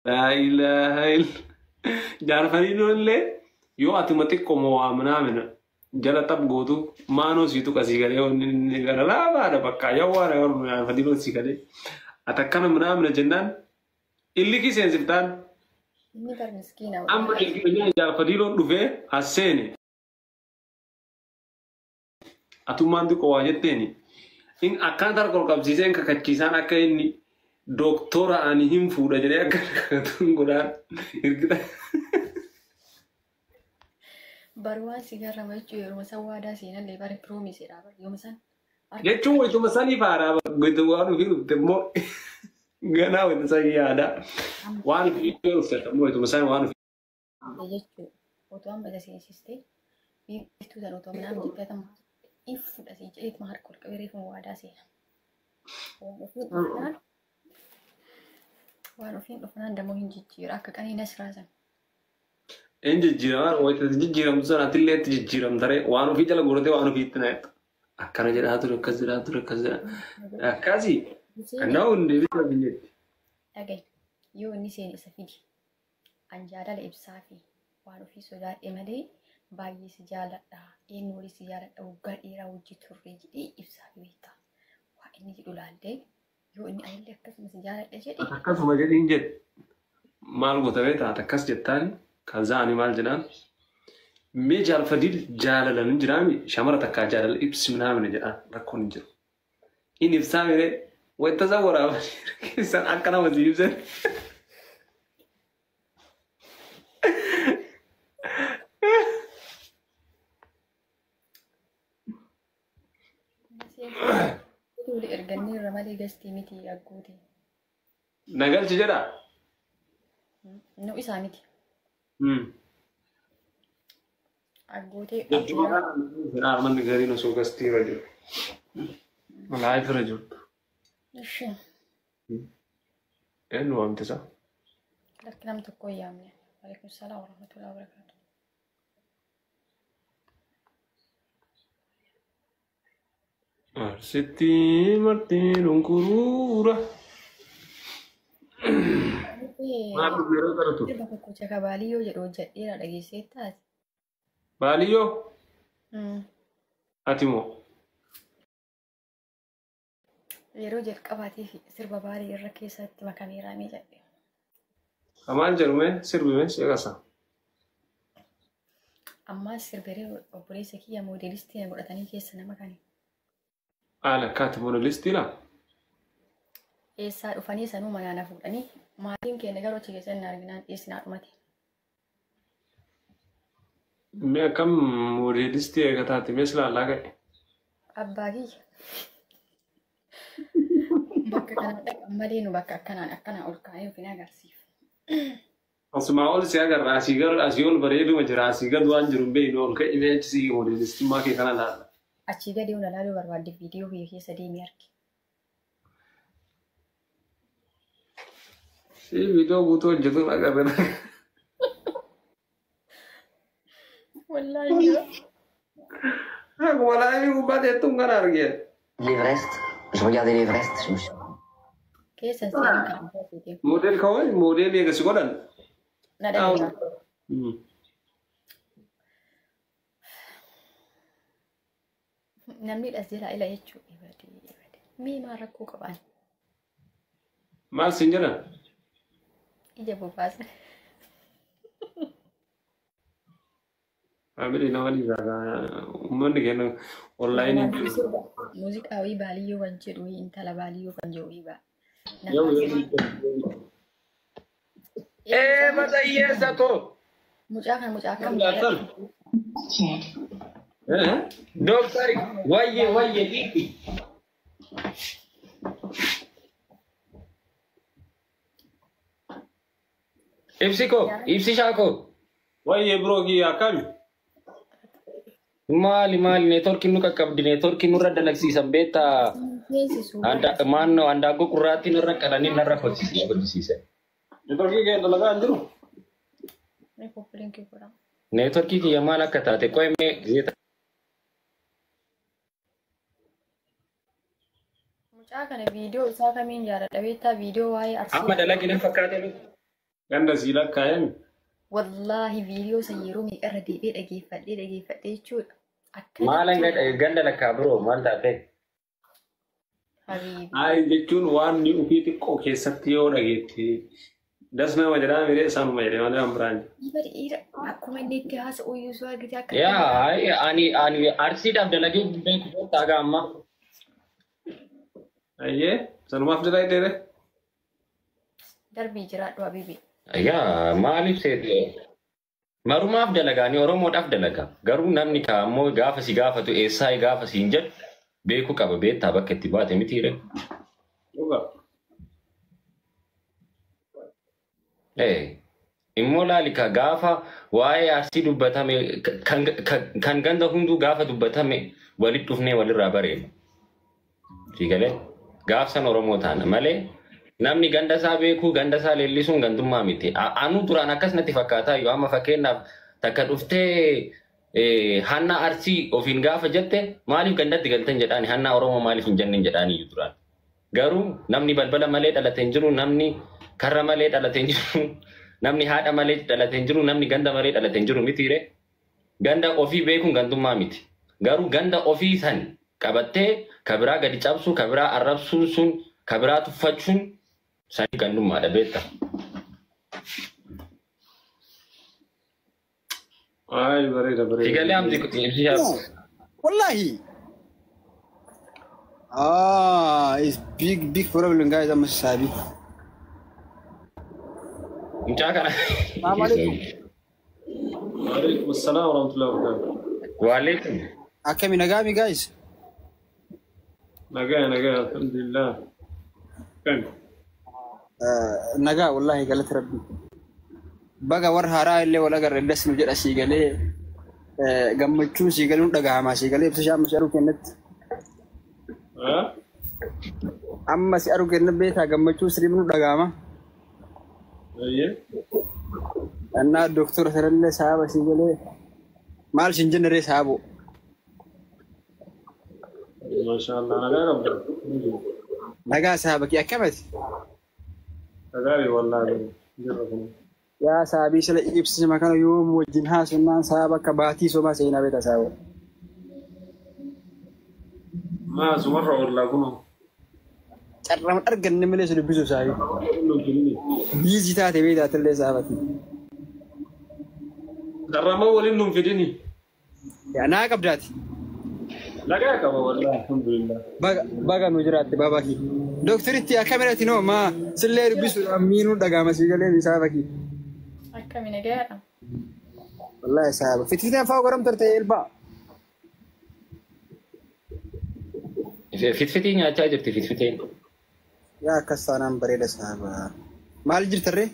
Laa ilaaha illa. Jaarfaniinoo illee yoo atuma xiqqoo moo minaamina jala xab gootu maanoo siitu qasii galee wanni inni gara laafaadha bakka yawwaadha garuu jaarfaniinoo sii galee. Ati akkana minaamina jennaan illikii seensiftaan. Inni bar miskiina. Amma jaarfaniinoon dhufee as seene. Atummaan xiqqoo waa jetteeni. In akkana tarka ol qabsiiseen kakachiisaan akka inni doktora ani hin fuudha jedhee akka kakatuun godhaan hirkita. Bar waan si garrama jechuun yeroo san waadaa seenallee bare piroomisidha bar yooma san. Jechuun wayituma sanii faaraa wayituma waan ofii dhufte immoo ganaa wayituma sanii yaada. Waan ofii dhufte immoo wayituma sanii waan ofii. Jechuun otoo amma isa seensistee biiftuu sana otoo minaan jettee atama in fuudha si jedheetuma harka ol qabee reefuma waadaa seena. Waan ofiin dhufnaan waan ofiin dhufnaan dammoo hin jijjiira akka qanii nasraa sana. Hin jijjiiramaan wayita jijjiiramtu sana atillee itti jijjiiramtaree waan ofii jala guuratee waan ofii itti naqxa. Akkana jedhaa ture akkas jedhaa ture akkas jedhaa. Akkasii kanaaf hundi bifa biyyeetti. Dhagahi yoo inni seene isa fidi an jaalala ibsaa fi waan ofii sodaadhe malee baay'ee si jaaladha eenyu walii si jaaladha waggaa dheeraa wajji turre jedhee ibsaa fi beektaa. Waa inni jedhu laallee yoo inni anillee akkasuma si jaaladha jedhe Akkasuma jedhiin jedhe maal goota beektaa ati akkas jettaani kaza ani maal jedhaan mee jaalfadiil jaalalan hin jiraami shamara takkaa jaalala ibsi minaamina jedhaan rakkoon hin jiru. Inni ibsaa miree wayita isa waraabanii keessan akka nama si ibsan. Tole erganneerra malee gastii miti agguute. Nagalchi jedhaa. Nu isaa miti. Agguutee Jechuma kana armanni gariin osoo gastii irra jiru. Laayif irra jirtu. Ishee Eenyu waamti isaa? Lakki nam tokko hin yaamne. Waalaikum salaam warahmatullahi wabarakatuh. Arsitti marti lunkuruura. Maal yeroo kadhatu? Sirba tokko jaka baaliyyoo jedhu hojjedheera dhageessee taate. Baaliyyoo? Ati moo? Yeroo jalqabaatiif sirba baalii irra keessatti makameeraa mee jedhe. Maal jedhu mee sirbi mee seeqasa? Ammaas sirberee obboleessa kiyya moodelistii na godhatanii keessa nama kani. Haala akkaati moodelistii laa? Eessaa dhufanii sanuu manaa na fuudhanii maatiin keenya garuu achi keessatti na arginaan dhiisnaa dhumate. Mee akkam moodelistii eega taate mee silaalaa ka'e? Abbaa kiyya. Bakka kana dhaqan malee nu bakka akkanaan akkanaa ol kaa'ee of hin agarsiifu. Asumaa ol si agarra asii gara asii ol bareeduma jira asii gad waan jiru hin beeknu ol ka'e mee achi si moodelistummaa kee kana laalla. Achii gadi yoo na laaluu barbaadde viidiyoo kiyya keessa deemee argi. Si viidiyoo guutuu hojjetuun agarre. Wallaahi jira. Akkuma laayifii gubbaa teettuun kana argee. L'Everest, je regardais l'Everest, je me suis Keessa seenaa kan abbaa keetii. Moodel kawai moodel eega si godhan. Na dhaga'a. Namni dhas jala ila jechuudha. Ibadee ibadee. Mee maal rakkoo qabaan? Maal siin jedhan? Ija bobaasa. Faamilii nama dhiiraa uummanni keenya onlaayinii jiru. Muuziqaa wayii baaliyyoo kan jedhu intala baaliyyoo kan jedhu wayii ba'a. Ee mata koo. Mucaa kana mucaa akkam Jaarsan. Doktari wayye wayye dhiibi. Ibsi koo ibsi shaakoo. Wayye biroo kiyya akkami? Maali maali neetworkiin nu qaqqabdi neetworkiin nurra dalagsiisan beektaa. Seensisu. Maannoo handaaqqoo qurraattii nurra qalanii narra hojjisiisan. Neetworkii keenya dalagaa hin jiru? Mee koppiliinkii godhaa. Neetworkii kiyya maal akka taate qo'e mee gisee Mucaa kana viidiyoo isaa kamiin jaaladha beektaa viidiyoo waa'ee arsii. Amma dalagina fakkaate. Ganda sii lakkaa'emi. Wallaahi viidiyoo san yeroo meeqa irra deebi'ee dhageeffadhee dhageeffadhee jechuudha. Maalan Akkanatti ganda lakkaa biroo maal taate? Habiibi. Ayi jechuun waan ni ofii xiqqoo keessatti yoo dhageette das nama jedhaa miree isaanuma jedhee malee waan biraan jiru. Dhiira dhiira akkuma inni itti haasa'u iyyuu soo argite akka Yaa ani arsiidhaaf dalagee beeku beektaa haga ammaa. Ayyee sanumaaf dalagee dheere. Darbii jiraadhu habiibi. Yaa maaliif seete? Marumaaf dalagaa ni Oromoodhaaf dalagaa. Garuu namni kaammoo gaafa si gaafatu eessaa gaafa si hin jedhu beekuu qaba beektaa bakka itti baate mitiire. Dhugaa. Immoo laali ka gaafa waa'ee arsii dubbatame kan ganda hunduu gaafa dubbatame walitti dhufnee walirraa bareema. Siigalee gaafsan Oromoo taana malee namni ganda isaa beekuu ganda isaa leellisuun gandummaa miti. Anuu duraan akkas natti fakkaataa yoo amma fakkeenyaaf takka dhuftee hanna arsii ofiin gaafa jette maaliif gandatti galtan jedhaani hanna Oromoo maaliif hin jenneen jedhaani iyyuu duraan. Garuu namni balbala malee dhalate hin jiru, namni karra malee dhalate hin jiru, namni haadha malee dhalate hin jiru, namni ganda malee dhalate hin jiru mitiire. Ganda ofii beekuun gandummaa miti. Garuu ganda ofii san qabattee kabiraa gadi cabsuu, kabiraa arrabsuun sun, kabiraa tuffachuun sanii gandummaadha beekta. Ayi bareeda bareeda. Siigalee amti ibsishaa. Wallahi. Ah, it's big, big problem, guys. I'm sorry. Mucaa kana. Salaam alaikum. Waalaikum assalaam warahmatullahi wabarakatuh. Waalaikum. Akkami nagaami, guys? Nagaa nagaa alhamdulillah. Kan. Nagaa wallahi galata rabbi. Baga warra haaraa illee wal agarre das nu jedha sii galee gammachuun sii galuun dhagahama sii galee ibsa amma si argu kennatti. Amma si argu kenna beekaa gammachuun sirrii nu dhagahama. Ayyee. Annaa doktora sanallee saaba sii galee maal siin jennaree saabo. Maashaallah nagaa qabda. Nagaa saaba kee akkamati? Nagaarii wallaahi jirra kun. Yaa saabii sila ibsisima kana yoom wajjin haasofnaan saaba akka baatii somaa seenaa beekta saaba. Maa sumarra oollaa kunoo. Carrama arganne malee si dubbisuuf saabii. Biizii taate beektaa saabati. Carrama waliin nuun fidini. Yaa naa qabdaati. Nagaa qaba wallaahi alhamdulillah. Baga baga nu jiraatte baabaa kee. Doktaritti akkamirati noo maa sillee dubbisuudhaan miinuun dhagahama sii galee saaba kee. Akkami nagaadha. Wallaahi saaba. Fitfiteen fa'aa godham turte elbaa. Fitfitii nyaachaa jirti fitfiteen. Yaa akkas taanaan bareeda saaba. Maal jirtarree?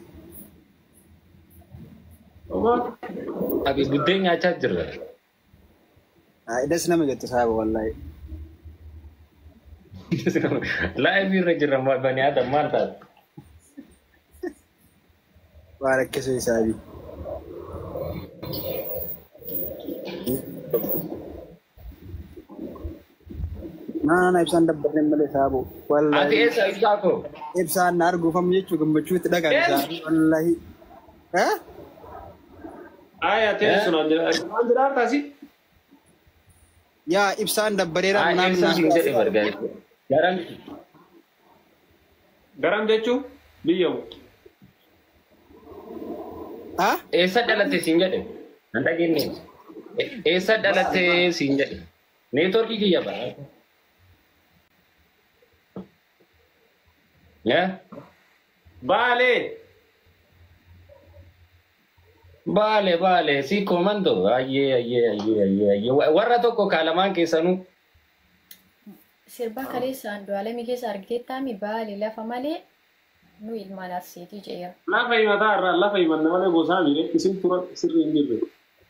Abi buddeen nyaachaa jirra. Das nama jettu saaba wallaahi. Live irra jirra bani Adam maal taate? Waan akkasii saabii. Naa na ibsaan dabbarreen malee saabo. Ati Wallaahi. eessa ibsaa koo? Ibsaan na arguufamu jechuun gammachuu itti dhagahame saabii wallaahi. Eh? Ayi ati sun waan jedhaa taasi. Yaa ibsaan dabbareera Ay manaa eessa siin jedhe bargaa. Garam Garam jechuun biyya moo? Ha? Eessa dhalatte siin jedhe? Nan dhageenye. Eessa dhalatte siin jedhe? Neetworkii kiyya bara. Yaa? Baalee. Baale baale si komando ayyee ayyee ayyee ayyee ayyee warra tokko kaalamaan keessanuu Sirbaa kaleessa Andu'aalamii keessa argiteettaami baale lafa malee nu ilmaan arseetii jedheera. Lafa himataa irraa lafa himanna malee gosaa miire isin tura sirrii hin jirre.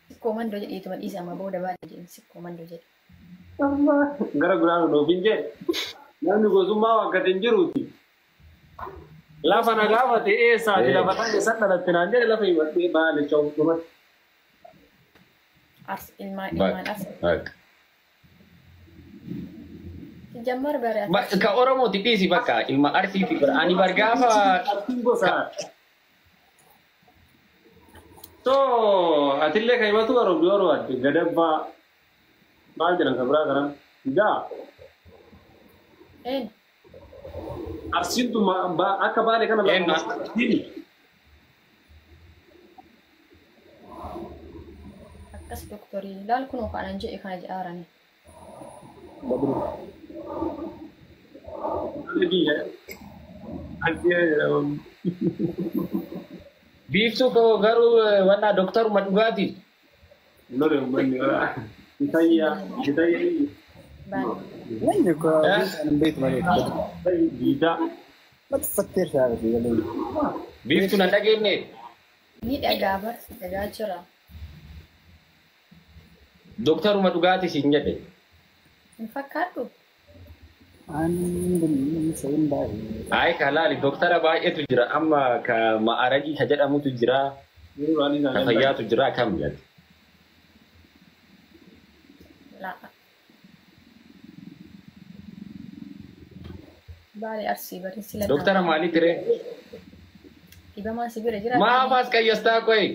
Sikkoo mandoo jedheetuma dhiisama booda baale jedhin sikkoo mandoo jedhe. Gara biraan dhoof hin jedhe. Namni gosummaa waakkate hin jiruuti. Lafa na gaafate eessaati lafa tan eessa dhalatte naan jedhe lafa himadhee baale ca'u dhumatti. Ars ilmaan ilmaan Bakka arsee. bakka. Jammar bare Ka Oromooti dhiisi bakka ilma arsiiti bara ani bar gaafa Arsiin gosaa. So atillee kan himatu garuu yeroo adde gadabbaa maal jedhan kan biraa kanan gaa Een Arsiin tun akka baale kana akkas doktorii laal kunoo kanan jedhe kana jedhaarani. Biiftuu koo garuu wanna doktoruma dhugaati. Lole uummanni Itayyaa Itayyaa. Namni koo hin beektu malee. Biitaa. Mati fatteer saafi. Biiftuu nan dhageenye. Ni dhagaa bar dhagaa jira. Doktoruma dhugaati siin jedhe. Hin fakkaadhu. Ayi ka laali doktara baay'eetu jira amma ka ma'aragii ka jedhamutu jira ka fayyaatu jira kam jedhe. Baale Arsii bari sila. Doktara maalii tiree? Dhibamaa si bira jira. Maaf as qayyastaa qoyi?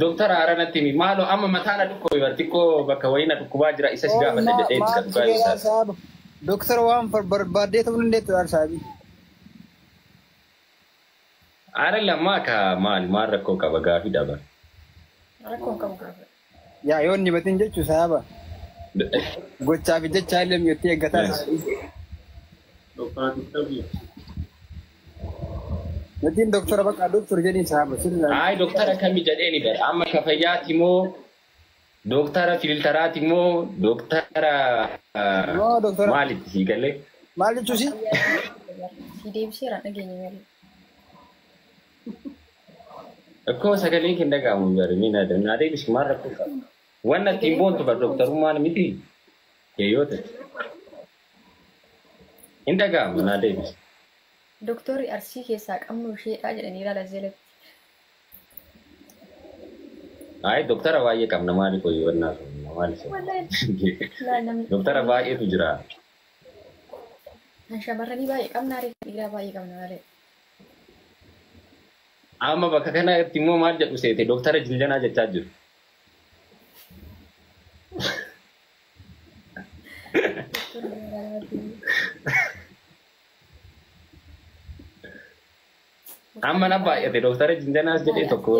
Doktara haara natti himi maaloo amma mataa na dhukkube bar xiqqoo bakka wayii na dhukkubaa jira isa si gaafadha jedhee itti dhugaa ibsaa. Doktara waan barbaaddee ta'uu dandeettu saabi. Haara lammaa ka maal maal rakkoo qaba gaafii dhaba. Rakkoon qabu gaafa. Yaa yoo inni batin jechuu saaba. Gochaa fi jechaa illee mi'ootti eeggataa. Natiin doktora bakka doktor jedhiin saaba. Ayi doktara kami jedheeni bara amma ka fayyaati moo doktara filtaraati moo doktara maalitti sii galee? Maal jechuusi? Si deebiseera dhageenye malee. Akkoo sagaleen kin dhaga'amu bara ni na na deebisi maal rakkoo qaba? Wanna ittiin boontu bara doktorummaan miti yoo ta'e. Hin dhaga'amu na deebisi. Doktorri Arsii keessaa qabnu isheedha jedhanii ilaala jalatti. Ayi doktara baay'ee qabna maali qoyi wannaa maali doktara baay'eetu jira. Kan shamarranii baay'ee qabna dhiiraa baay'ee qabna malee. Amma bakka kanatti immoo maal jedhu seete doktara Jiljanaa jechaa jiru. Amma na baay'ate doktara Jiljanaa jedhee tokko.